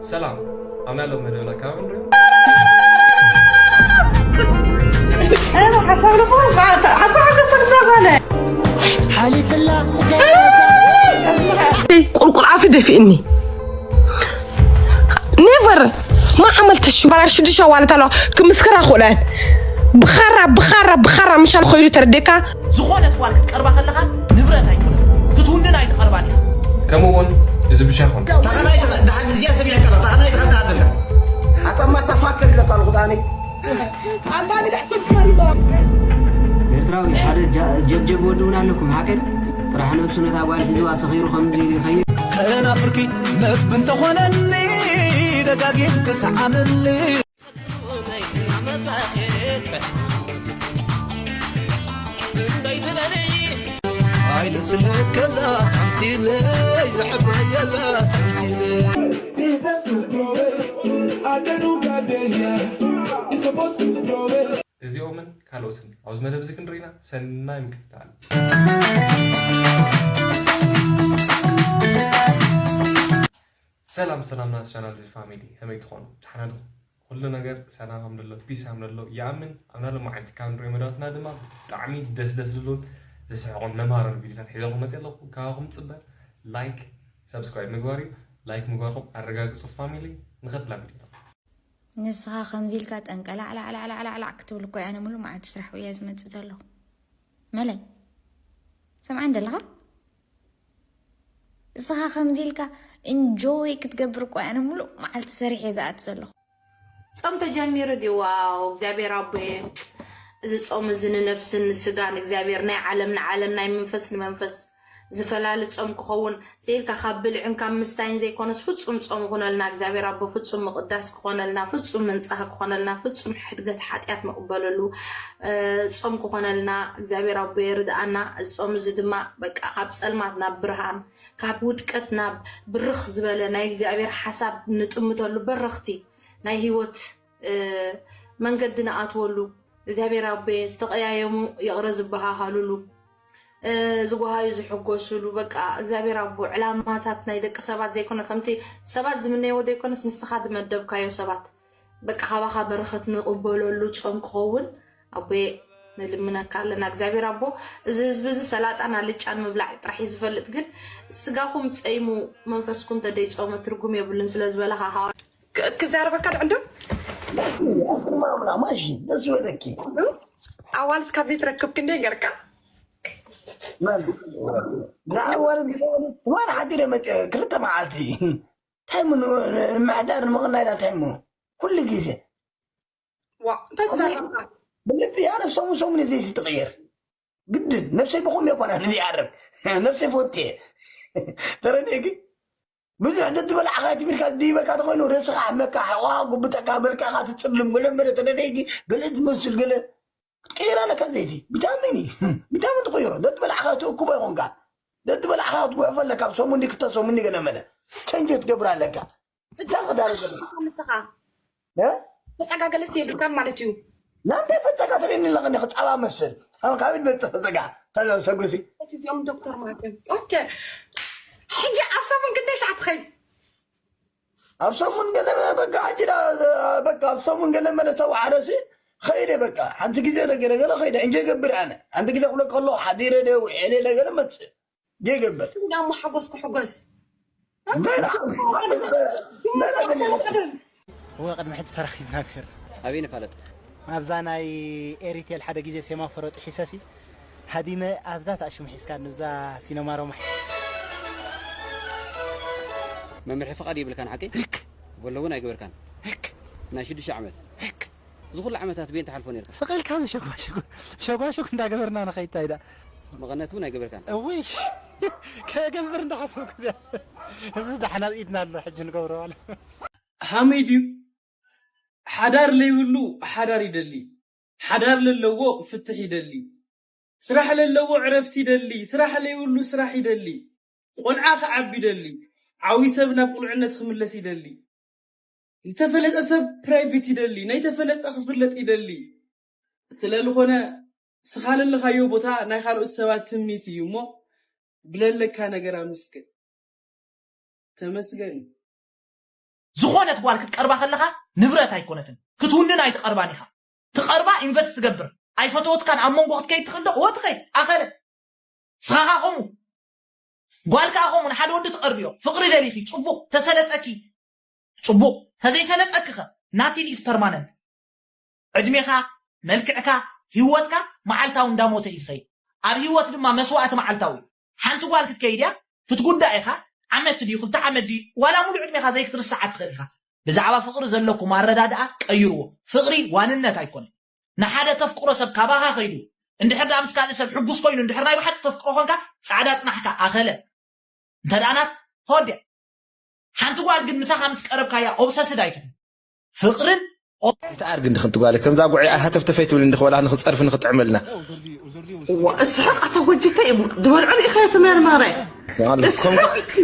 ሰላም፣ ኣብ ናይ ሎም መደብና ካብ ንሪኦ። ቁልቁል ኣፍ ደፊእኒ ኔቨር። ማዓመል ተሽባራ ሽዱሻ ዋለት ኣለዋ። ክምስክራ ክእለን ብኻራ ብኻራ ብኻራ ምሻል ኮይሉ ተረዴካ። ዝኾነት ጓል ክትቀርባ ከለኻ ንብረት ኣይኮነት ክትውንን ኣይትቐርባን እያ። ከምኡ እውን እዚ ብሻ ይኹን። ታኸናይ ድሓን እዚኣ ሰብ ኢለካ ታኸናይ ድሓን ትሃበልካ ኣታ ማታፋከር ኢለካ ኣለኹ ዳኒ ኤርትራዊ ሓደ ጀብጀብ ወዲ እውን ኣለኩም ሓቀን ጥራሕ ነብሱ ነታ ጓል ሒዝዋ ሰኺሩ ከምዚ ኢሉ ይኸይድ ከናፍርኪ መግቢ እንተኾነኒ ደጋጊም ክሰዓመኒ ኣይልስነት ከላ ተምሲለይ ዘሕበየላ ተምሲለይ እዚኦምን ካልኦትን ኣብዚ መደብ እዚ ክንርኢና ሰናይ ምክትታል። ሰላም ሰላም ናት ቻናል እዚ ፋሚሊ ከመይ ትኾኑ? ደሓና ዲኹም? ኩሉ ነገር ሰላም ከም ዘሎ ፒስ ከም ዘሎ ይኣምን። ኣብና ሎማዓንቲ ካብ ንሪኦ መደባትና ድማ ብጣዕሚ ደስ ደስ ዝብሉን ዘስሕቑን መምሃሮን ቪዲዮታት ሒዘኩም መፅእ ኣለኹ። ካባኹም ፅበ ላይክ ሰብስክራይብ ምግባር እዩ። ላይክ ምግባርኩም ኣረጋግፁ ፋሚሊ። ንኸድላ ቪዲዮ ንስኻ ከምዚ ኢልካ ጠንቀላዕላዕላዕላዕላዕ ክትብል እኮ ኣነ ሙሉእ መዓልቲ ስራሕ ውያ ዝመፅእ ዘለኹ መለይ ሰምዓ እንደለኻ እስኻ ከምዚ ኢልካ እንጆይ ክትገብር እኮ ኣነ ሙሉእ መዓልቲ ሰሪሕ እየ ዝኣት ዘለኹ ጾም ተጀሚሩ ድዩ ዋው እግዚኣብሔር ኣቦየ እዚ ጾም እዚ ንነብስን ንስጋን እግዚኣብሔር ናይ ዓለም ንዓለም ናይ መንፈስ ንመንፈስ ዝፈላሊ ጾም ክኸውን ስኢልካ ካብ ብልዕን ካብ ምስታይን ዘይኮነስ ፍጹም ጾም ይኹነልና እግዚኣብሔር ኣቦ ፍጹም ምቕዳስ ክኾነልና ፍጹም ምንጻህ ክኾነልና ፍጹም ሕድገት ሓጢኣት ንቕበለሉ ጾም ክኾነልና እግዚኣብሔር ኣቦ የርድኣና እዚ ጾም እዚ ድማ በቃ ካብ ጸልማት ናብ ብርሃን ካብ ውድቀት ናብ ብርኽ ዝበለ ናይ እግዚኣብሔር ሓሳብ ንጥምተሉ በረኽቲ ናይ ህይወት መንገዲ ንኣትወሉ እግዚኣብሔር ኣቦየ ዝተቀያየሙ ይቕረ ዝበሃሃሉሉ ዝጓሃዩ ዝሕጎስሉ በቃ እግዚኣብሔር ኣቦ ዕላማታት ናይ ደቂ ሰባት ዘይኮነ ከምቲ ሰባት ዝምነይዎ ዘይኮነስ ንስኻ ዝመደብካዮ ሰባት በቃ ካባኻ በረኸት ንቕበለሉ ጾም ክኸውን ኣቦየ ንልምነካ ኣለና እግዚኣብሔር ኣቦ እዚ ህዝቢ እዚ ሰላጣን ኣልጫን ምብላዕ ጥራሕ እዩ ዝፈልጥ ግን ስጋኹም ፀይሙ መንፈስኩም ተደይፀመ ትርጉም የብሉን ስለ ዝበለኻ ሃዋ ክዛረበካ ድዕንዶ ማሙና ማሺ ደስ በለኪ ኣዋልድ ካብ ዘይትረክብ ክንደይ ገርካ ብዛዕባ ኣዋልድ ትማል ሓዲረ መፅአ ክልተ መዓልቲ እንታይ ምሕዳር ንምቕናይና እንታይ ኩሉ ግዜ እንታይ ትዛረብካ ብልቢ ኣነ ሰሙን ሰሙን እየ ዘይትቕየር ግድን ነብሰይ ብኹም የኮና ንዝዓርብ ነብሰይ ፈትየ ተረዲእኪ ብዙሕ ተትበላዕኻ ትቢልካ ዝድይበካ ተኾይኑ ርእስኻ ሓመካ ሕቆኻ ጉብጠካ መልክዕኻ ትፅልም ገለ መለ ተደደይኪ ገለ ትመስል ገለ ክትቀይር ኣለካ ዘይቲ ቪታሚን እዩ ቪታሚን ትቆይሮ ተትበላዕኻ ትእኩቦ ይኾንካ ተትበላዕኻ ክትጉሕፎ ኣለካ ኣብ ሰሙን ክልተ ሰሙን ገለ መለ ቸንጀ ትገብር ኣለካ እንታይ ክዳረ ገለ ንስኻ ተፀጋገለስ የብልካን ማለት እዩ ናንተ ፈፀጋ ትርእኒ ኣለኸኒ ክፃባ መስል ኣብ ካቢድ መፅእ ፈፀጋ ተዘሰጉሲ እዚኦም ዶክተር ማለት ኦኬ ሕጂ ኣብ ሰሙን ክንደይ ሻዕ ትኸይድ ኣብ ሰሙን ገለ በቃ ሕጂ በቃ ኣብ ሰሙን ገለ መለ ተዋዕረሲ ኸይደ በቃ ሓንቲ ግዜ ነገረ ገለ ኸይደ እንጀ ገብር ኣነ ሓንቲ ግዜ ክብለካ ከለኹ ሓዲረ ደ ውዕለ ነገረ መፅእ ጌገበር ዳሞ ሓጎስ ክሕጎስ እወ ቅድሚ ሕጂ ተራኺብና ነር ኣበይ ንፋለጥ ኣብዛ ናይ ኤሪቴል ሓደ ግዜ ሴማፎሮ ጥሒሰሲ ሃዲመ ኣብዛ ታሽሙ ሒዝካ ንብዛ ሲነማሮማ መምርሒ ፍቓድ ይብልካን ሓቂ ልክ ወለውን ኣይገበርካን ልክ ናይ ሽዱሽተ ዓመት ልክ እዚ ኩሉ ዓመታት ቤን ትሓልፎ ነርካ። ስቕ ኢልካ ሸጓሽጉ ሸጓሽጉ እንዳገበርና ንኸይድ ታይ ደኣ። መቐነት እውን ኣይገበርካን። እውይ ከገብር እንዳሓሰብኩ እዚኣ። እዚ ደሓን ኣብ ኢድና ኣሎ ሕጂ ንገብሮ ዋላ። ሃመይ ድዩ ሓዳር ለይብሉ ሓዳር ይደሊ፣ ሓዳር ለለዎ ፍትሕ ይደሊ፣ ስራሕ ለለዎ ዕረፍቲ ይደሊ፣ ስራሕ ለይብሉ ስራሕ ይደሊ፣ ቆልዓ ክዓቢ ይደሊ፣ ዓብዪ ሰብ ናብ ቁልዕነት ክምለስ ይደሊ። ዝተፈለጠ ሰብ ፕራይቬት ይደሊ፣ ናይ ተፈለጠ ክፍለጥ ይደሊ። ስለ ልኾነ ስኻ ለለኻዮ ቦታ ናይ ካልኦት ሰባት ትምኒት እዩ እሞ ብለለካ ነገር ኣመስግን። ተመስገን እዩ። ዝኾነት ጓል ክትቀርባ ከለኻ ንብረት ኣይኮነትን ክትውንን ኣይትቐርባን ኢኻ። ትቐርባ ኢንቨስት ትገብር ኣይፈተወትካን ኣብ መንጎ ክትከይድ ትኽእል ዶ ወትኸይድ ኣኸለ ስኻኻኸሙ ጓል ከኣ ከምኡ ንሓደ ወዲ ትቐርብዮ ፍቕሪ ደሊኺ ጽቡቕ ተሰለጠኪ ጽቡቕ ተዘይሰለጠኪኸ ናቲን ኢስ ፐርማነንት ዕድሜኻ መልክዕካ ህይወትካ መዓልታዊ እንዳሞተ እዩ ዝኸይድ ኣብ ህይወት ድማ መስዋእቲ መዓልታዊ ሓንቲ ጓል ክትከይድ እያ ክትጉዳእ ኢኻ ዓመት ድዩ ክልተ ዓመት ድዩ ዋላ ሙሉ ዕድሜኻ ዘይክትርስዓ ትኽእል ኢኻ ብዛዕባ ፍቕሪ ዘለኩም ኣረዳድኣ ቀይርዎ ፍቕሪ ዋንነት ኣይኮነ ንሓደ ተፍቅሮ ሰብ ካባኻ ከይዱ እንድሕር ደኣ ምስ ካልእ ሰብ ሕጉስ ኮይኑ እንድሕር ናይ ብሓቂ ተፍቅሮ ኮንካ ጻዕዳ ጽናሕካ ኣኸለ እንተ ደኣ ናት ተወዲያ ሓንቲ ጓል ግን ምሳኻ ምስ ቀረብካያ ኦብሰስድ ኣይትኹን ፍቕርን ይትኣር ግን ድኽንቲ ጓለይ ከምዛ ጉዐይ ኣይሃተፍተፈይ ትብል እንድኽ ወላ ንኽትጸርፊ ንኽትጥዕመልና እስሕቕ ኣታ ጎጅተይ እሞ ዝበልዖ ርኢኸዮ ተመርመረ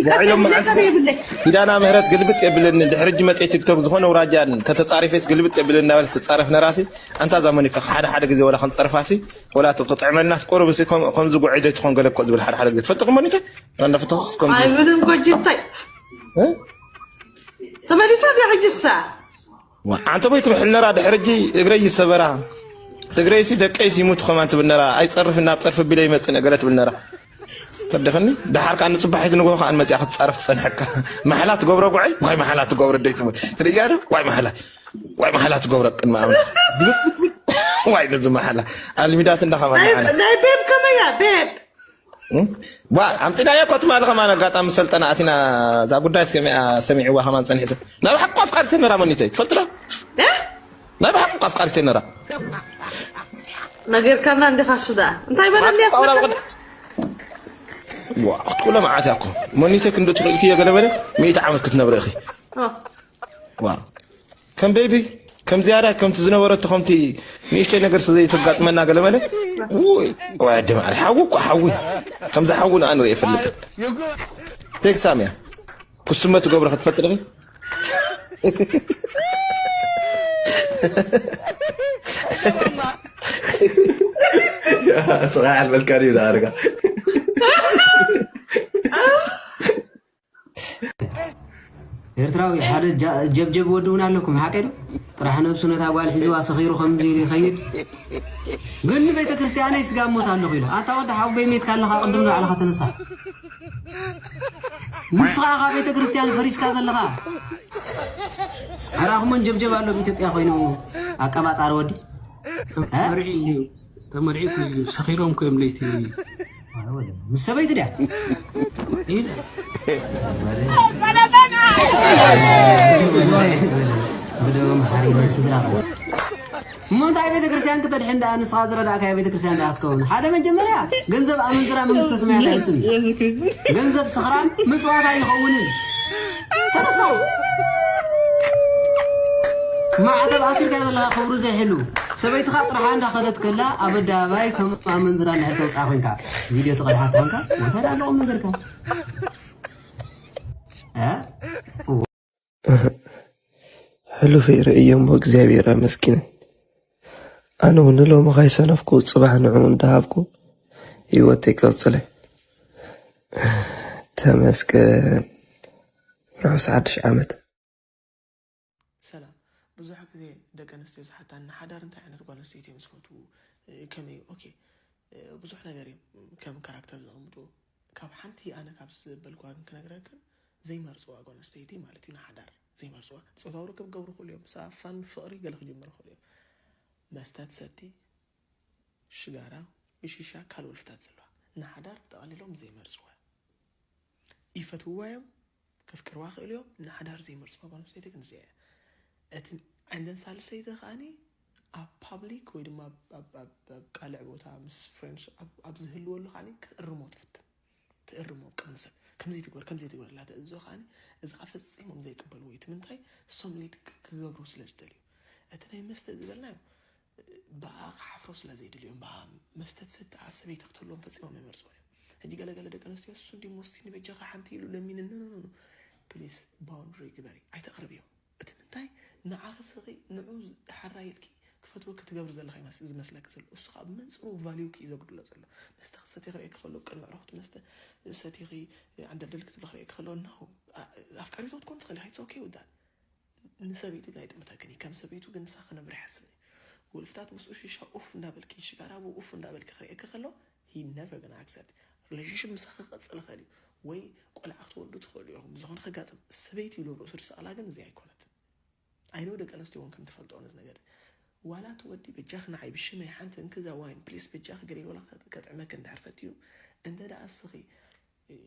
ውዒሎም መዓልቲ ኪዳና ምህረት ግልብጥ የብልን ድሕሪ ሕጂ መፅየ ቲክቶክ ዝኾነ ውራጃን ተተፃሪፌስ ግልብጥ የብልን እናበለት ትፃረፍ ነራሲ ኣንታ እዛ ሞኒካ ሓደ ሓደ ግዜ ወላ ክንፀርፋሲ ወላ ክጥዕመልናስ ቁሩብ ሲ ከምዚ ጉዐይ ዘይትኾን ገለ እኮ ዝብል ሓደ ሓደ ግዜ ትፈልጥኹም ሞኒተ እንዳፈተኹስ ከምዚ ኣይብልን ጎጅተይ ተመሊሳ ድያ ሕጅሳ ኣንተ ቦይ ትብሕል ነራ ድሕሪ ሕጂ እግረይ ይሰበራ እግረይሲ ደቀይሲ ይሙቱ ከማን ትብል ነራ ኣይፀርፍን ናብ ፀርፊ ቢለ ይመፅእ ነገረ ትብል ነራ ተደኸኒ ደሓር ከዓ ንፅባሒት ንጎ ከዓ መፅያ ክትፃረፍ ትፀንሐካ ማሕላ ትገብሮ ጉዐይ ዋይ ማሕላ ትገብሮ ደይ ትብል ትርእያ ዶ ዋይ ማሕላ ዋይ ማሕላ ትገብሮ ቅድሚ ኣምላኽ ዋይ ነዚ ማሕላ ኣልሚዳት እንዳ ከማን ናይ ቤብ ከመያ ቤብ ዋ ኣምፂናዮ እኮ ትማሊ ከማን ኣጋጣሚ ሰልጠና ኣቲና እዛ ጉዳይ እስከሚኣ ሰሚዕዋ ከማን ፀኒሕቶ ናይ ብሓቁ ኣፍቃሪተ ነራ መኒተይ ትፈልጥዶ ናይ ብሓቁ ኣፍቃሪተ ነራ ነገርካና እንዲኻ ስዳ እንታይ በለልያ ክትኩሎ መዓት ያኮ መኒተ ክንዶ ትኽእልክዮ ገለበለ ሚእቲ ዓመት ክትነብረ ኢኺ ዋ ከም ቤቢ ከም ዝያዳ ከምቲ ዝነበረቶ ከምቲ ንእሽተይ ነገር ዘይተጋጥመና ገለመለ ወዲ ማዕረ ሓዊ እኮ ሓዊ ከምዚ ሓዊ ንኣ ንርኢ ይፈልጥ ቴክሳም እያ ኩስትመ ትገብሮ ክትፈልጥ ዲኺ ስቓይ ኣልበልካ ድዩ ንኣርጋ ኤርትራዊ ሓደ ጀብጀብ ወዲ እውን ኣለኩም ሓቀ ዶ ጥራሕ ነብሱ ነታ ጓል ሒዝዋ ሰኺሩ ከምዚ ኢሉ ይኸይድ ግን ንቤተ ክርስቲያነይ ስጋ ሞት ኣለኹ ኢሉ ኣታ ወዲ ሓውበይ ሜትካ ኣለኻ ቅድም ንባዕልኻ ተነሳ ንስኻ ኢኻ ቤተ ክርስቲያን ፈሪስካ ዘለኻ ኣራኹሞን ጀብጀብ ኣሎ ኣብ ኢትዮጵያ ኮይኑ ኣቀባጣሪ ወዲ ተመርዒ እዩ ተመርዒ እኮ እዩ ሰኺሮም እኮ እዮም ለይቲ ምስ ሰበይቲ ድያ ብደም ሓሪር ስድራ እሞ እንታይ ቤተክርስትያን ክተድሕን ደኣ ንስኻ ዝረዳእካዮ ቤተክርስትያን ደኣ ክትከውን ሓደ መጀመርያ ገንዘብ ኣመንዝራ መንግስተ ሰማያት ኣይትም ገንዘብ ስኽራን ምፅዋት ኣይኸውንን ተነሳ ማዕተብ ኣሲርካ ዘለኻ ክብሩ ዘይሕሉ ሰበይትኻ ጥርሓ እንዳኸደት ከላ ኣብ ኣደባባይ ከም ኣመንዝራ እንድሕር ተውፅኣ ኮይንካ ቪድዮ ትቐድሓ ትኾንካ እንታይ ደኣ ኣለዎም ነገርካ ሕሉፈይ ርእየ እሞ እግዚኣብሔር ኣመስግነ። ኣነ እውን ንሎሚ ከይሰነፍኩ ጽባሕ ንዕኡ እንዳሃብኩ ህይወተይ ቀጽለ። ተመስገን። ርሑስ ሓድሽ ዓመት። ሰላም ብዙሕ ግዜ ደቂ ኣንስትዮ ዝሓታኒ ሓዳር እንታይ ዓይነት ጓል ኣንስተይቲ እዮም ዝፈትዉ ከመይ ኦኬ ብዙሕ ነገር እዮም ከም ካራክተር ዘቕምጡ ካብ ሓንቲ ኣነ ካብ ዝበልኩዋ ግን ክነግረክን ዘይመርፅዋ ጓል ኣንስተይቲ ማለት እዩ ንሓዳር ዘይመርፅዋ ፆታዊ ርክብ ክገብሩ ክእሉ እዮም ምሳፋን ፍቕሪ ገለ ክጅምሩ ክእሉ እዮም መስተ ትሰቲ ሽጋራ ወይ ሺሻ ካልእ ወልፍታት ዘለዋ ንሓዳር ጠቕሊሎም ዘይመርፅዋ ይፈትውዋ እዮም ከፍቅርዋ ክእሉ እዮም ንሓዳር ዘይመርፅዋ ጓል ኣንስተይቲ ግን እዚኣ እያ እቲ ዓንደን ሳልሰይቲ ከዓኒ ኣብ ፓብሊክ ወይ ድማ ኣብ ቃልዕ ቦታ ምስ ፍሬንድስ ኣብ ዝህልወሉ ከዓኒ ክትእርሞ ትፍትን ትእርሞ ቅድሚ ሰብ ከምዚ ትግበር ከምዚ ትግበር ላ ተእዝዞ ከዓኒ እዚ ከዓ ፈፂሞም ዘይቅበልዎ እዩ ትምንታይ እሶም ሊድ ክገብሩ ስለ ዝደልዩ እቲ ናይ መስተ ዝበልናዮ ብኣ ክሓፍሮ ስለ ዘይደልዮም ብኣ መስተ ትሰቲ ሰበይቲ ክትህልዎም ፈፂሞም ይመርፅዎ እዮም ሕጂ ገለገለ ደቂ ኣንስትዮ እሱ እንዲ ሞስቲ ንበጃኻ ሓንቲ ኢሉ ለሚንኒ ኖ ኖ ፕሊስ ባውንድሪ ግበሪ ኣይተቕርብዮ እቲ ምንታይ ንዓኺ ስኺ ንዑ ሓራይ ኢልኪ ክፈትወኪ ትገብሪ ዘለኺ ዝመስለኪ ዘሎ እሱ ከዓ ብመንፅሩ ቫልዩኪ እዩ ዘጉድሎ ዘሎ መስተ ክትሰቲ ክርእየኪ ከሎ ቅድሚ ዕረኽቱ መስተ ሰቲኺ ዓንደልደል ክትብሊ ክርእየኪ ከሎ ኖ ኣፍቃሪቶ ክትኮን ትኽእል ኢኻ it's okay with that ንሰበይቱ ግን ኣይጥምተክን እዩ። ከም ሰበይቱ ግን ንሳ ክነብር ይሓስብ እዩ። ጉልፍታት ምስኡ ሽሻ ኡፍ እንዳበልኪ፣ ሽጋራ ብኡ ኡፍ እንዳበልኪ ክርእየኪ ከሎ፣ he never gonna accept relationship። ምሳኺ ክቕጽል ይኽእል እዩ፣ ወይ ቆልዓ ክትወልዱ ትኽእሉ ኢኹም። ብዝኾነ ከጋጥም፣ ሰበይቲ ኢሉ ርእሱ ዝሰኣላ ግን እዚኣ ኣይኮነትን። I know ደቂ ኣንስትዮ እውን ከም ትፈልጥኦ ነዚ ነገር። ዋላ እቲ ወዲ በጃኺ ንዓይ ብሽመይ ሓንቲ እንክዛ ዋይን ፕሊስ በጃኺ ገለ ኢሉ ዋላ ከጥዕመኪ እንድሕር ፈትዩ፣ እንተ ደኣ እስኺ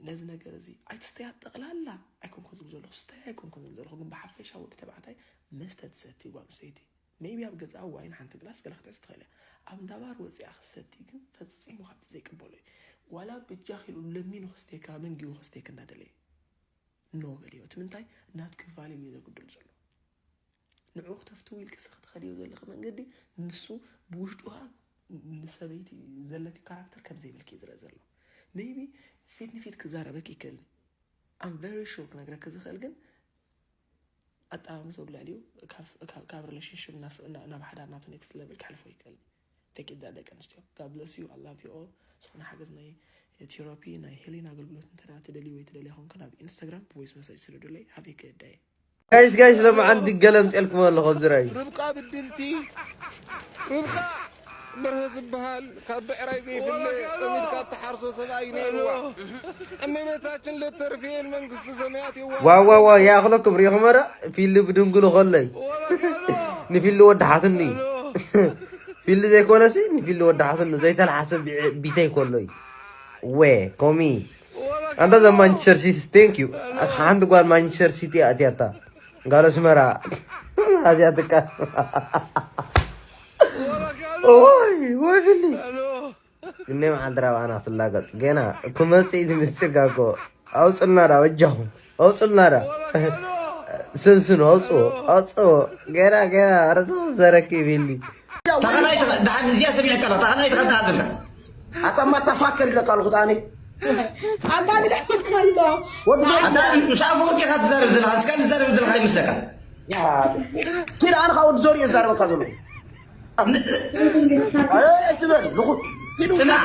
ነዚ ነገር እዚ ኣይትስተያ ጠቕላላ ኣይኮንኩን ዝብል ዘለኹ፣ ስተያ ኣይኮንኩን ዝብል ዘለኹ፣ ግን ብሓፈሻ ወዲ ተባዕታይ መስተ ትሰቲ ጓል ኣንስተይቲ maybe ኣብ ገዛኣ ዋይን ሓንቲ ግላስ ገለ ክትሕዝ ትኽእል እያ። ኣብ እንዳ ባር ወፂኣ ክሰቲ ግን ፈፂሙ ካብቲ ዘይቅበሎ እዩ። ዋላ በጃኺ ኢሉ ለሚኑ ክስተየካ መንጊኡ ክስተየክ እንዳደለየ ኖ በልዮ። እቲ ምንታይ ናትኪ ቫልዩ እዩ ዘጉድል ዘሎ። ንዕኡ ክተፍትዊ ኢልኪ እስኺ ክትኸድዮ ዘለኺ መንገዲ ንሱ ብውሽጡ ከዓ ንሰበይቲ ዘለኪ ካራክተር ከም ዘይብልኪ እዩ ዝረአ ዘሎ። maybe ፊት ንፊት ክዛረበኪ ይክእል። I'm very sure ክነግረኪ ዝኽእል ግን ኣጠማምቶ ብልዕሊኡ ካብ relationship ናብ ሓዳር ናቱ next level ክሕልፎ ይክእል። Take it that ደቂ ኣንስትዮ። God bless you, I love you all። ዝኾነ ሓገዝ ናይ ቴራፒ ናይ ሂሊንግ ኣገልግሎት እንተ ትደልዩ ወይ ትደልያ ኾንካ ናብ ኢንስታግራም ቮይስ መሰጅ ስደዱለይ። Have a good day። ጋይስ ጋይስ ለማዓንቲ ገለምጤልኩም ኣለኹ ኣብዚ ራይ። ርብቃ ብድልቲ፣ ርብቃ በርሀ ዝበሃል ካብ ብዕራይ ዘይፍለ ጸሚድካ እትሓርሶ ሰብኣይ ነይርዋ። እመቤታችን ለተርፌል መንግስተ ሰማያት የዋርሳ። ዋው ዋው ዋው፣ ይኣኽለኩም ሪኢኹም ኧረ ፊሊ ብድንግሉ ከለይ ንፊሊ ወድሓትኒ። ፊሊ ዘይኮነሲ ንፊሊ ወድሓትኒ ዘይተልሓሰ ቢተይ ከለይ ወ ኮሚ ኣንታ ዘ ማንቸስተር ሲቲ thank you። ሓንቲ ጓል ማንቸስተር ሲቲ ኣትያታ ጋል ኣስመራ ኣዚኣትካ ኦይ ወይ ፊሊ እነ መዓልቲ ራብዓና ትላገጽ ገና ክመጽእ እቲ ምስጢር ጋጎ ኣውጽልና ዳ በጃኹም ኣውጽልና ዳ ስንስኑ ኣውጽዎ ኣውጽዎ ገና ገና ኣረቶ ዘረኪ ፊሊ ታኸላይ ደሓን እዚኣ ሰሚዐካ ኣለኹ። ታኸላይ ተኸንታ ኣለካ። ኣታ ማታፋከር ይለካ ኣለኹ ኣነ። ኣንታ ግዳ ኣሎ። ወዲ ዘር ኣታ ምስ ኣፈወርቂ ኢኻ ትዛረብ ዘለኻ። እስካ ትዛረብ ዘለኻ ይመስለካ። ያ። ኪድ ኣነ ካብ ወዲ ዘር እየ ዝዛረበካ ዘለኹ። ኣይ ትበል ንኹ። ኪዱ። ጽናሕ።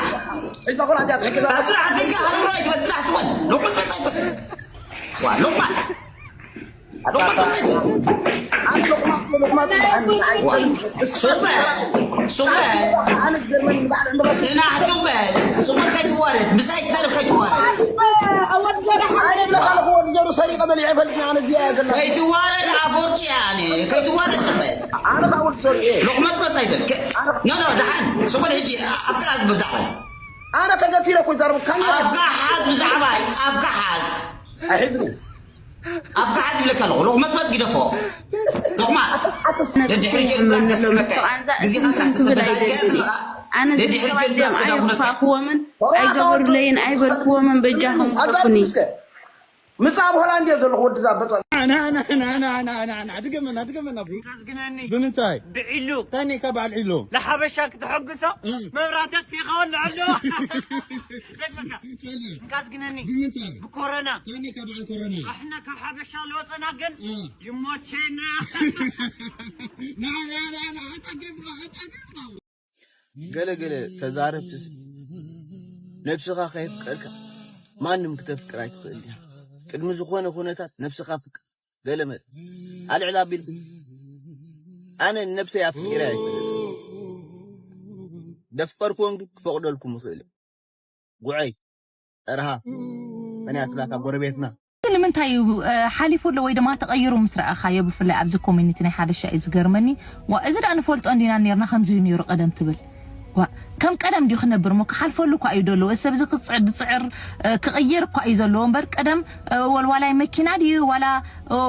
እዛ ኾላ እዚኣ ትሕግዛ። ጽናሕ ትንካ ሃሩራ ይትበል ጽናሕ ስወል። ሎቁ ሰጠ። ዋ ሎማት። ሱቅ በል ሱቅ በል ሱቅ በል ከይትዋረድ ምሳይ ትዛረብ ከይትዋረድ ከይትዋረድ ኣፈወርቂ እያ ከይትዋረድ ሱቅ በል ሎቅመጽመጽ ኣይበል ኖ ኖ ደሓን ሱቅ በል ሕጂ ኣፍካ ብዛዕባ ኣነ ተገቲረ እኮ ይዛረብ ኣፍካ ሓዝ ብዛዕባ ኣፍካ ሓዝ ኣፍካ ሓዝ ይብለካ ኣለኹ ሎቕመጽመጽ ግደፎ ሎቕማጽ ደድሕሪ ጀልባ ከስመካ ግዜኻ ጥራሕ ተዘበዛይካ ዘለኻ ኣነ ደድሕሪ ጀልባ ክዳጉነካ ኣይክፋእክዎምን ኣይገበሩለይን ኣይበልክዎምን በጃኹም ኩኒ ምጻ ኣብ ሆላንድ እየ ዘለኹ ወዲ ዛበጥ ድገመና ድገመና ብምንታይ ብዒሉ ታኒ ካብ በዓል ዒሉ ንሓበሻ ክትሕግሶ መብራተት ይኸውን ንዕሉ እንካስ ግነኒ ብኮረና ካብ ሓበሻ ለወፀና ግን ይሞቼና ገለ ገለ ተዛረብትስ ነብስኻ ከየፍቀርካ ማንም ክተፍቅር ኣይትኽእል ዲኻ። ቅድሚ ዝኾነ ኩነታት ነብስኻ ፍቅር። ገለ መለ ኣልዕል ኣቢልኩም ኣነ ንነብሰይ ኣፍቂረ ኣይፈልጥን። ደፍቀርኩወን ግን ክፈቕደልኩም እኽእል እየ። ጉዐይ፣ ጠርሃ፣ መን እያ ትብላታ ጎረቤትና። ንምንታይ እዩ ሓሊፉ ኣሎ ወይ ድማ ተቐይሩ ምስ ረኣኻዮ ብፍላይ ኣብዚ ኮሚኒቲ ናይ ሓበሻ እዩ ዝገርመኒ። ዋ እዚ ደኣ ንፈልጦ እንዲና ኔርና ከምዚ እዩ ኔሩ ቀደም ትብል። ዋ ከም ቀደም ድዩ ክነብር እሞ ክሓልፈሉ እኳ እዩ ደሎ እዚ ሰብ እዚ ክፅዕር ድፅዕር ክቕየር እኳ እዩ ዘለዎ እምበር ቀደም ወልዋላይ መኪና ድዩ ዋላ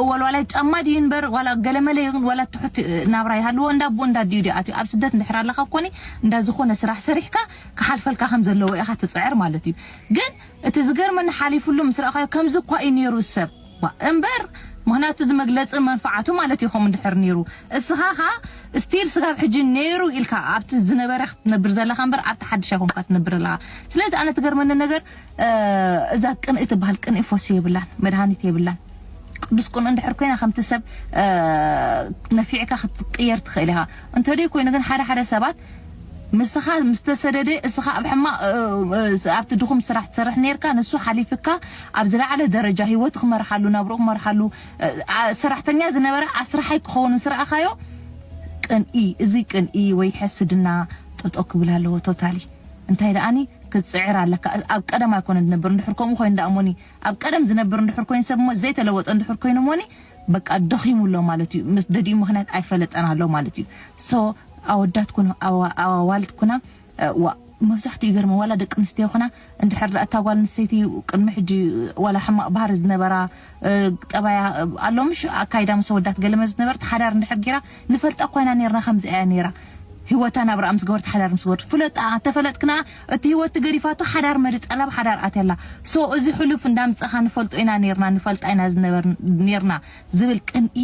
ወልዋላይ ጫማ ድዩ እምበር ዋላ ገለመለ ይኹን ዋላ ትሑት ናብራ ይሃልዎ እንዳ ኣቦ እንዳ ድዩ ድዩ ኣትዩ ኣብ ስደት እንድሕር ኣለኻ ኮኒ እንዳ ዝኾነ ስራሕ ሰሪሕካ ክሓልፈልካ ከም ዘለዎ ኢኻ ትፅዕር ማለት እዩ። ግን እቲ ዝገርመኒ ሓሊፉሉ ምስ ረኣኻዮ ከምዚ እኳ እዩ ነይሩ ሰብ እምበር ምኽንያቱ እዚ መግለፂ መንፍዓቱ ማለት እዩ ከምኡ እንድሕር ነይሩ እስኻ ኸዓ ስቲል ስጋብ ሕጂ ነይሩ ኢልካ ኣብቲ ዝነበረ ክትነብር ዘለኻ እምበር ኣብቲ ሓድሽ ኣይኮንካ ትነብር ኣለኻ ስለዚ ኣነ ትገርመኒ ነገር እዛ ቅንኢ ትበሃል ቅንኢ ፎሲ የብላን መድሃኒት የብላን ቅዱስ ቅንኢ እንድሕር ኮይና ከምቲ ሰብ ነፊዕካ ክትቅየር ትኽእል ኢኻ እንተደይ ኮይኑ ግን ሓደ ሓደ ሰባት ምስኻ ምስ ተሰደደ፣ እስኻ ኣብ ሕማቕ፣ እ፣ እ፣ ኣብቲ ድኹም ስራሕ ትሰርሕ ነርካ፣ ንሱ ሓሊፍካ ኣብ ዝለዓለ ደረጃ ህይወቱ ክመርሓሉ፣ ናብርኡ ክመርሓሉ፣ እ፣ ኣ፣ ሰራሕተኛ ዝነበረ ኣስራሓይ ክኸውን ምስ ረኣኻዮ፣ ቅንኢ፣ እዚ ቅንኢ ወይ ሕስድና ጠጠው ክብል ኣለዎ ቶታሊ። እንታይ ደኣኒ ክትጽዕር ኣለካ። ኣብ ቀደም ኣይኮነ ዝነብር፣ እንድሕር ከምኡ ኮይኑ ደኣ እሞኒ፣ ኣብ ቀደም ዝነብር እንድሕር ኮይኑ ሰብ እሞ ዘይተለወጠ እንድሕር ኮይኑ እሞኒ፣ በቃ ደኺሙ ኣሎ ማለት እዩ። ምስ ደዲኡ ምኽንያት ኣይፈለጠን ኣሎ ማለት እዩ። ሶ ኣወዳት ኩና፣ ኣዋ-፣ ኣዋልድ ኩና፣ እ፣ ዋ-፣ መብዛሕትኡ ይገርም፣ ዋላ ደቂ ኣንስትዮ ኩና፣ እንድሕር ደኣ እታ ጓል ኣንስተይቲ ቅድሚ ሕጂ ዋላ ሕማቕ ባህሪ ዝነበራ፣ እ፣ ጠባያ፣ እ፣ ኣሎ ምሽ ኣካይዳ ምስ ኣወዳት ገለመ ዝነበረት ሓዳር እንድሕር ጌራ ንፈልጣ ኮይና ኔርና፣ ከምዚ እያ ኔራ። ህይወታ ናብራኣ ምስ ገበርት ሓዳር ምስ ገበርት ፍለጣ፣ ተፈለጥክና፣ እቲ ህይወት ትገዲፋቶ ሓዳር መሪጻ ናብ ሓዳር ኣትያላ። ሶ እዚ ሕሉፍ እንዳምጻኻ ንፈልጦ ኢና ኔርና፣ ንፈልጣ ኢና ዝነበር ኔርና ዝብል ቅንኢ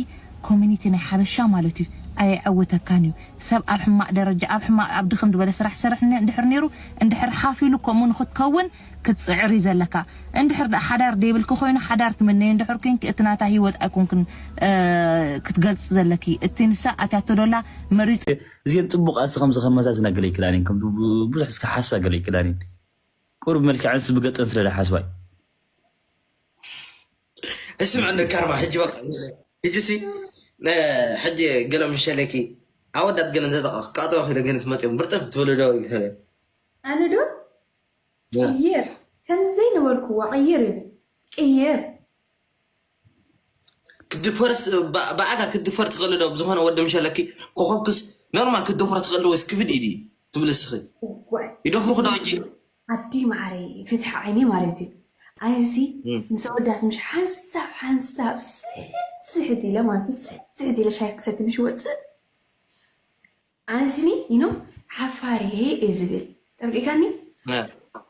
ኮሚኒቲ ናይ ሓበሻ ማለት እዩ። ኣየዐውተካን እዩ። ሰብ ኣብ ሕማቕ ደረጃ፣ ኣብ ሕማቕ፣ ኣብ ድኽም ዝበለ ስራሕ ዝሰርሕ ነ-፣ እንድሕር ነይሩ፣ እንድሕር ሓፍ ኢሉ ከምኡ ንኽትከውን ክትጽዕር እዩ ዘለካ። እንድሕር ደኣ ሓዳር ደይብልኪ ኮይኑ፣ ሓዳር ትምነይ እንድሕር ኮንኪ፣ እቲ ናታ ህይወት ኣይኮንክን፣ እ፣ ክትገልጽ ዘለኪ። እቲ ንሳ ኣትያቶ ዶላ መሪጹ እዚን ጽቡቕ ኣስ ከም ዝኸመዛ ዝነገለ ይክላኒን ከም ብዙሕ እስከ ሓስባ ገለ ይክላኒን ቁርብ መልክዕን ስብ ገጸን ስለ ሓስባይ እስምዕ እንዶ ካርማ ሕጂ በቃ ሕጂ ሲ ነ- ሕጂ ገለ ምሸለኪ ኣወዳት ገለ እንተጠቃ ክቃጠዋ ክደ ገለ ትመጥዮም ብርጥም ትብሉ ዶ ይኸ- ኣነ ዶ ቅይር ከምዘይ ነበርኩዋ ቅይር ይብል ቅይር ክድፈርስ ባ- ብኣካ ክትድፈር ትኽእል ዶ ብዝኾነ ወዲ ምሸለኪ ኮኸብክስ ኖርማል ክትደፍሮ ትኽእል ወይስ ክብድ ኢዲ ትብል እስኺ ዋይ ይደፍሩክ ዶ ሕጂ ኣዲ ማዕረይ ፍትሒ ዓይኒ ማለት እዩ ኣነሲ ምስ ኣወዳት ምሽ ሓንሳብ ሓንሳብ ስሕት ስሕት ኢለ ማለት እዩ ስሕት ስሕት ኢለ ሻሂ ክሰቲ ምሽ ወፅእ ኣነስኒ you know ሓፋር እየ እየ ዝብል ተረዲእካኒ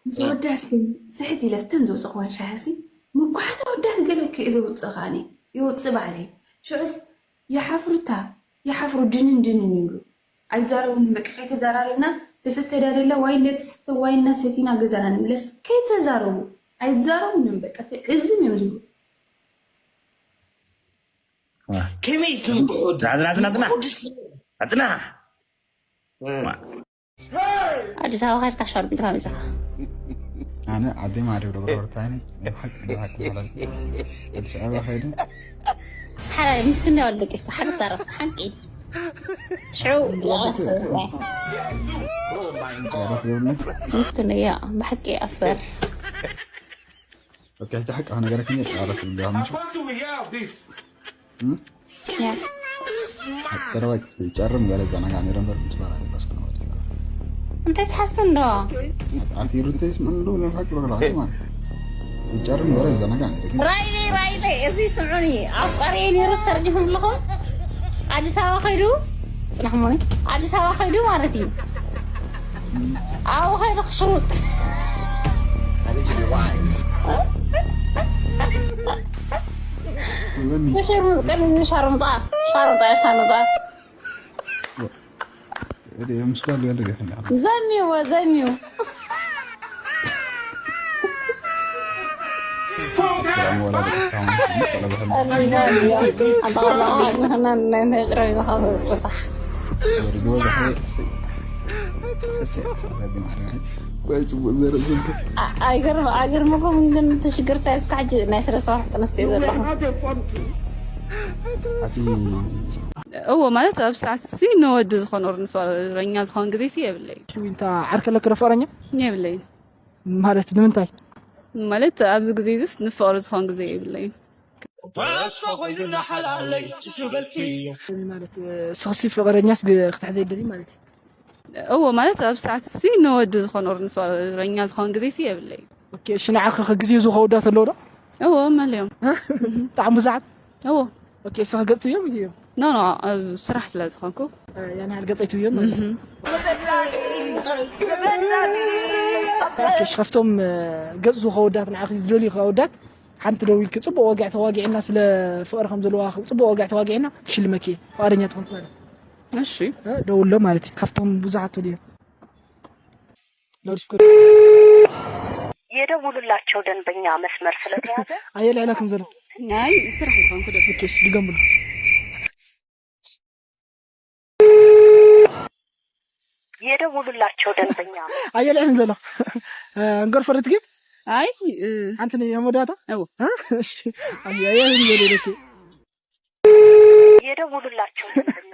ምስ ኣወዳት ግን ስሕት ኢለ ፍተን ዘውፅእክወን ሻሂ ሲ ምጉሓት ኣወዳት ገለ እኮ እየ ዘውፅእ ከዓኒ የውፅእ ባዕለይ ሽዑስ ይሓፍሩ እታ ይሓፍሩ ድንን ድንን ይብሉ ኣይዛረቡን በቃ ከይተዘራረብና ተስተ ዳደላ ዋይን ዳተስተ ዋይንና ሰቲና ገዛና ንምለስ ከይተዛረቡ ኣይዛረቡን እዮም በቃ ትዕዝም እዮም ዝብሉ ከመይ ትምክሑ ዝናብ ዝናብ ዝናብ ኣፅና ኣዲስ ኣበባ ከድካ ሻርምጥካ መፅኻ ኣነ ዓዲ ማሪ ዶግረወርታኒ ሓቂ ሓቂ ማለት ኣዲስ ኣበባ ከይደ ሓራይ ምስክና ወልደ ቂስታ ሓቂ ዛረብ ሓቂ ሽዑ ምስክን እያ ብሓቂ ኣስበር ኦኬ ሕጂ ሓቂ ነገረክኒ ቃላት ልጋምቹ ያ ተረዋይ ጨርም ገለ ዘናጋ ነረ በር ምትባራ ይባስኩ ነው እንታይ ትሓሱ እንዶ ኣቲሩ እንተ ይስምዑ እንዶ ናይ ሓቂ ረግላ ማለት ጨርም ገለ ዘናጋ ነረ ራይለይ ራይለይ እዚ ስምዑኒ ኣፍቃሪ ነይሩ ስተርጅኹም ኣለኹም ኣዲስ ኣበባ ከይዱ ፅናሕሞኒ ኣዲስ ኣበባ ከይዱ ማለት እዩ ኣብኡ ከይዱ ክሽሩጥ ሸርሙጥ ቀን ሻርምጣ ሻርምጣ ሻርምጣ ምስጋሉ ያለ ገፈኛ ዘሚዎ ዘሚው ወርጊ ወዛሒ ወይ ጽቡቅ ዘርኢ ዘንተ ኣይገርም ትሽግርታ እስካ ሕጂ ናይ ሰለስተ ወርሒ ጥንስቲ ዘለኹ ኣቲ እዎ ማለት ኣብ ሰዓት ሲ ንወዲ ዝኾን ኦር ንፍቅረኛ ዝኾን ግዜ ሲ የብለይን ሽዊንታ ዓርከ ለክ ፍቅረኛ የብለይን ማለት ንምንታይ ማለት ኣብዚ ግዜ ዚስ ንፍቅሪ ዝኾን ግዜ የብለይን ተስፋ ኮይኑና ሓላለይ ትስበልኪ ማለት ስኽሲ ፍቅረኛስ ክትሕዘ ይደሊ ማለት እዩ እዎ ማለት ኣብ ሰዓት ሲ ንወዲ ዝኾን ኦር ንፍቅረኛ ዝኾን ግዜ ሲ የብለይን ኦኬ እሺ ንዓኸ ግዜ ዝኸወዳት ኣለዎ ዶ እዎ መለዮም ብጣዕሚ ብዙሓት እዎ ኦኬ እስኺ ገጽ ትብዮም እዩ ኖ ኖ ኣብ ስራሕ ስለ ዝኾንኩ ያን ያህል ገጽ ኣይትብዮም ማለት እዩ ኦኬ እሺ ካብቶም ገጽ ዝኸወዳት ንዓኺ ዝደልዩ ከወዳት ሓንቲ ደው ኢልኪ ጽቡቅ ወግዕ ተዋጊዕና ስለ ፍቅሪ ከም ዘለዋ ጽቡቅ ወግዕ ተዋጊዕና ክሽልመኪ ፍቃደኛ ትኾን ማለት እሺ ደውሎ ማለት እዩ ካብቶም ብዙሓት ትልዮ የደውሉላቸው ደንበኛ መስመር ስለተያዘ ኣየለ ዕላክን ዘሎ ናይ ስራሕ ይኾንኩ ደ ኦኬ እሺ ድገምሉ የደውሉላቸው ደንበኛ። ኣየለ ሕን ዘሎ እንገር ፈርት ጌም ኣይ እ፣ ሓንቲ ናይ መወዳእታ እዎ። እ? እሺ። ኣየለ ሕን ዘሎ ደኪ የደውሉላቸው ደንበኛ።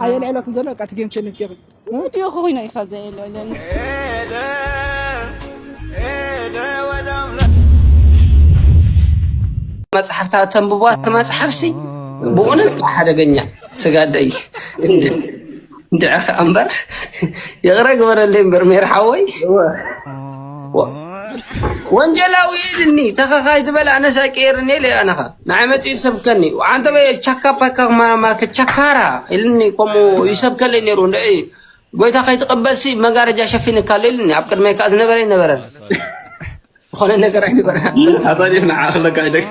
ኣየለ ሕን ዘሎ ቃት ጌም ቸን ጌም ቪድዮ ኮይና ኢኻ ዘየለለን መጽሓፍታ ተንብቧ እቲ መጽሓፍሲ ብእውነት ከዓ ሓደገኛ ስጋደይ እንድዕኻ እምበር ይቕረ ግበረለይ እምበር ሜር ሓወይ ወ- ወንጀላዊ ኢልኒ ተኸኻይ ዝበል ኣነሳ ቀየርኒ ኢለ ኣነኻ ንዓይ መፅኡ ይሰብከኒ ዓንተ በየ ቻካ ፓካ ማማከ ቻካራ ኢልኒ ከምኡ ይሰብከለይ ነይሩ እንድዒ ጎይታ ከይትቕበልሲ መጋረጃ ሸፊንካለ ኢልኒ ኣብ ቅድመይ ከዓ ዝነበረ ይነበረን ዝኾነ ነገር ኣይነበረ ኣባዲፍ ንዓኽለካ ኢደግ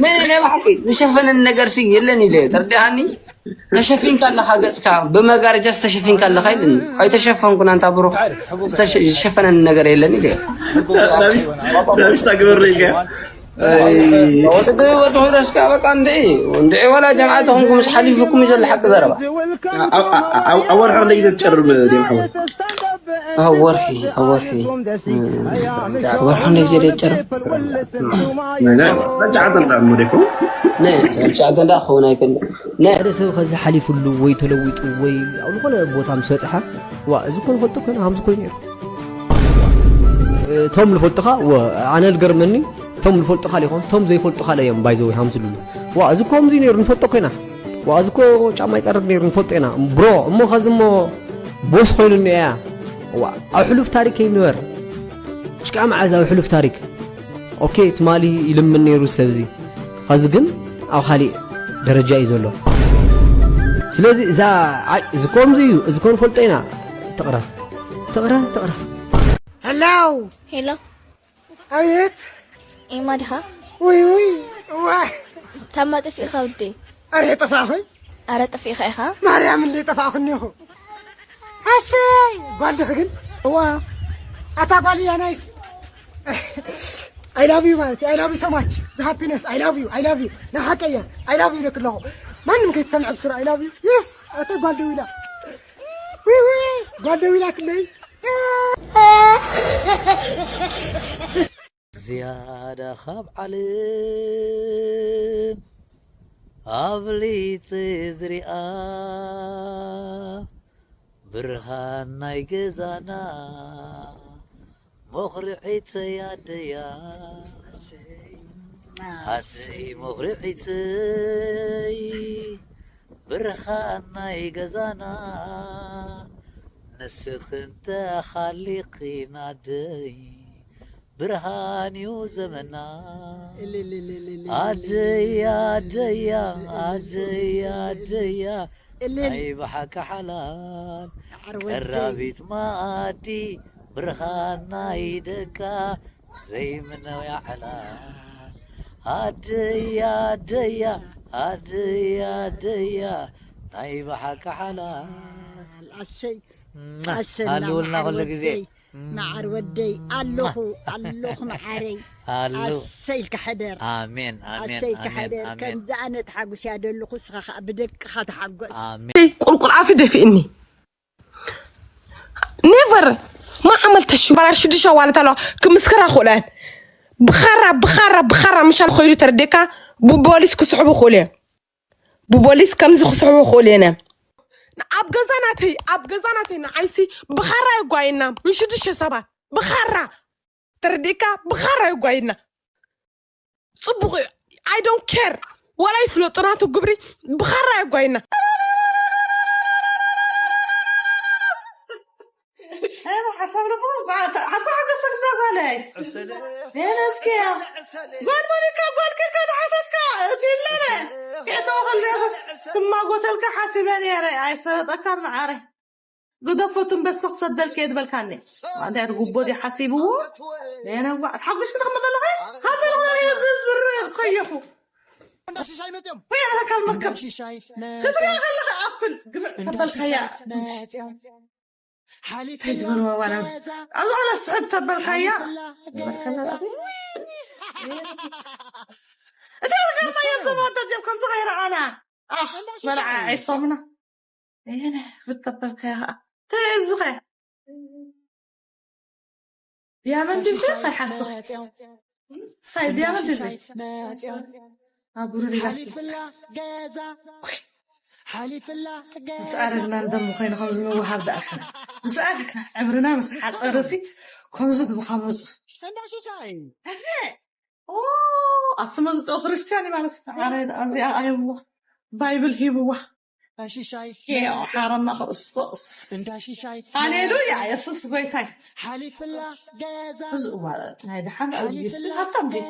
ናይ ብሓቂ ዝሸፈነን ነገር ሲ የለን ኢለ ተርዲሃኒ ተሸፊንካ ኣለኻ ገፅካ ብመጋረጃ ዝተሸፊንካ ኣለኻ ኢልኒ ኣይተሸፈንኩን ኣንታ ብሩኽ ዝተሸ- ዝሸፈነን ነገር የለን ኢለ ናብሽታ ግበሩ ኢልካ ወጥገቢ ወጥሆደስካ በቃ እንድዒ እንድዒ ወላ ጀምዓ ተኹንኩም ምስ ሓሊፉኩም እዩ ዘሎ ሓቂ ዘረባ ኣብ ወርሒ ክንደይ ግዜ ትጨርብ ድዮም ሓወት ኣብ ወርሒ ኣብ ወርሒ ኣብ ወርሒ ክንደይ ግዜ ደጨርብ መጫዕተ እንዳሞ ደይኮ ነ ጫዕተ እንዳ ክኸውን ኣይክእል ነ ሓደ ሰብ ከዚ ሓሊፉሉ ወይ ተለዊጡ ወይ ኣብ ዝኾነ ቦታ ምስ በፅሐ ዋ እዚ ኮን ፈልጦ ኮይነ ሃምዚ ኮይኑ ነይሩ እቶም ዝፈልጡኻ ወ- ኣነ ዝገርመኒ እቶም ዝፈልጡኻ ሊኾን እቶም ዘይፈልጡኻ ለዮም ባይዘው ሃምዝሉሉ ዋ እዚ ኮ ከምዚ ነይሩ ንፈልጦ ኮይና ዋ እዚ ኮ ጫማ ይፀርግ ነይሩ ንፈልጦ ኢና ብሮ እሞ ከዚ እሞ ቦስ ኮይኑ እያ ዋ ኣብ ሕሉፍ ታሪክ ይንበር ሽቃ መዓዝ ኣብ ሕሉፍ ታሪክ ኦኬ ትማሊ ይልምን ነይሩ ሰብዚ ኸዚ ግን ኣብ ካሊእ ደረጃ እዩ ዘሎ ስለዚ እዛ ዓይ እዚ ከምዚ እዩ እዚ ኮን ፈልጦ ኢና ትቕረ ትቕረ ትቕረ ሄላው ሄሎ ኣቤት ኤማ ዲኻ ውይ ውይ ዋ ታማ ጠፊእኻ ውዴ ኣረ ጠፋእኹይ ኣረ ጠፊእኻ ኢኻ ማርያም እንደ ጠፋእኹ እኒኹ ኣሰይ ጓል ድኺ ግን እዋ ኣታ ጓል እያ ናይስ I love you ማለት I love you so much the happiness I love you I love you ንሓቀያ I love you ለክለኹ ማንም ከይትሰምዐ ብስሩ I love you yes ኣታ ጓል ደው ኢላ ውይ ውይ ጓል ደው ኢላ ክለይ ዝያዳ ካብ ዓለም ኣብሊፀ ዝሪኣ ብርሃን ናይ ገዛና መኹርዒተይ ኣደያ ኣደይ መኹርዒተይ ብርሃን ናይ ገዛና ንስኽን ተኻሊኺን ኣደይ ብርሃን እዩ ዘመና ኣደይ ኣደያ ኣደይ ኣደያ ናይ ብሓቂ ሓላል ቀራቢት መኣዲ ብርሃን ናይ ደቃ ዘይምነው ያዕላል ኣደይ ኣደያ ኣደይ ኣደያ ናይ ብሓቂ ሓላል ኣሰይ ኣሰና ሃልውልና ኩሉ ግዜ። ወደይ፣ መዓር ወደይ ኣለኹ ኣለኹ መዓረይ ኣሉ ኣሰይ ኢልካ ሕደር ኣሜን ኣሜን ኣሰይ ኢልካ ኣሜን ሕደር ኣሜን ከምዚ ኣነ ተሓጉስ እያ ደለኹ እስኻ ከዓ ብደቅኻ ተሓጎስ ኣሜን ቁልቁል ኣፍ ደፊእኒ ኔቨር ማዓመል ተሽባራር ሽዱሽተ ዋለት ኣለዋ ክምስክራ ክእለን ብኻራ ብኻራ ብኻራ ምሻል ኮይዱ ተረዴካ ብቦሊስ ክስሕቡ ክእሉ እዮም ብቦሊስ ከምዚ ክስሕቡ ክእሉ የነ ኣብ ገዛ ናተይ ኣብ ገዛ ናተይ ንዓይሲ ብኻራ የጓየና ንሽዱሽተ ሰባት ብኻራ ተረዲእካ ብኻራ የጓየና ፅቡቅ እዩ I don't care ዋላ ይፍለጡ ናቱ ግብሪ ብኻራ የጓየና أنا حسب لكم عبا عبا سكسة علي أنا أسكي قول مالك قول كيكا حسدك تلنا كيتو خلي كما قلت لك حاسبة لي ري أي سبت أكار معاري قدفة بس تقصد الكيد بالكاني هذا يرقب بودي حسيبه أنا وعد حق مش كده خمد الله هذا هو يزز بالريق خيفه وين هذا المركب خذ يا غلغ أبل قبل قبل خيا تجبر ونس أنا أنا صعب تبل خيا أنت غير ما ينزل هذا زي كم صغيرة أنا أخ مرعى عصامنا أنا بتبل خيا ተዝኸ ዲያመንድ እዚ ኸይሓስኽ ኸይ ዲያመንድ እዚ ኣብ ብሩር ኢላ ሓሊፍላ ገዛ ሓሊፍላ ምስ ኣረግና እንደሞ ኾይኑ ከምዚ ንወሃብ ደኣ ኾይኑ ምስ ኣረግና ዕምርና ምስ ሓፀረ ሲ ከምዚ ድብኻ መፁ እንዳሽሻይ ኣብቲ መዝጥኦ ክርስትያን እዩ ማለት እዩ። ኣነ እዚኣ ኣየዋ ባይብል ሂብዋ እንዳሽሻይ ሓረማ ክርስቶስ እንዳሽሻይ ሃሌሉያ የሱስ ጎይታይ ሓሊፍላ ገዛ ብዙ እዋ ናይ ደሓን ኣልጊፍቲ ሃብታም ዲ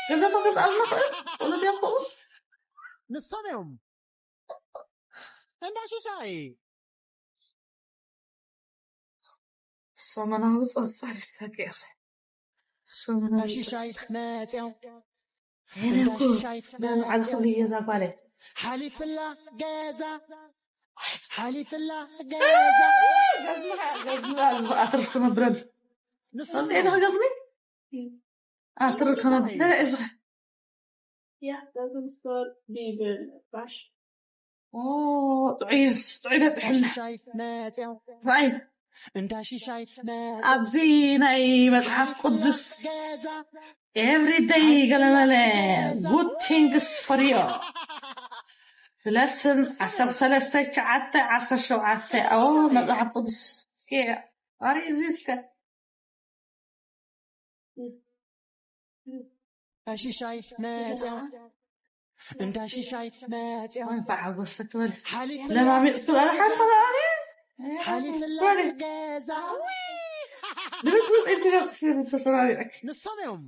ገዛ መገዝኣልና ክእል ወለድ ያኮቡ ንሶም እዮም እንዳሽሻይ ሰመናዊ ጸብጻብ ይስተግር ሰመናዊ እንዳሽሻይ መፅዮም ሄነኩ እንዳሽሻይ በዓል ክብሪ እየ እዛ ጓለ ሓሊፍላ ገዛ ሓሊፍላ ገዛ ገዝምኻ ገዝምኻ ዝኣትርፍ ክነብረሉ ንሶም እንዴት ገዝሚ ኣትርፍ ክነብረ እዚ Ja, dat is voor Bibel was. ጥዑይ ጥዑይ በፅሐልና ሽሻይ መፅዮ ራእይ እንዳ ሽሻይ መፅዮ ኣብዚ ናይ መፅሓፍ ቅዱስ everyday ገለመለ good things for you lesson ዓሰርተ ሰለስተ ትሽዓተ ዓሰርተ ሸውዓተ ኦ መፅሓፍ ቅዱስ እስኪ ኣርኢ እዚ እስከ ሽሻይ መፅዮ እንዳ ሽሻይ መፅዮ እንኳዕ ሓጎስ ትበል ሓሊፍላ ለማሚፅ ትበል ሓንቲ ሓሊፍላ ገዛ ድምፅምፅ ኢልቲ ገፅሽ ተሰማሚዕክ ንሶም እዮም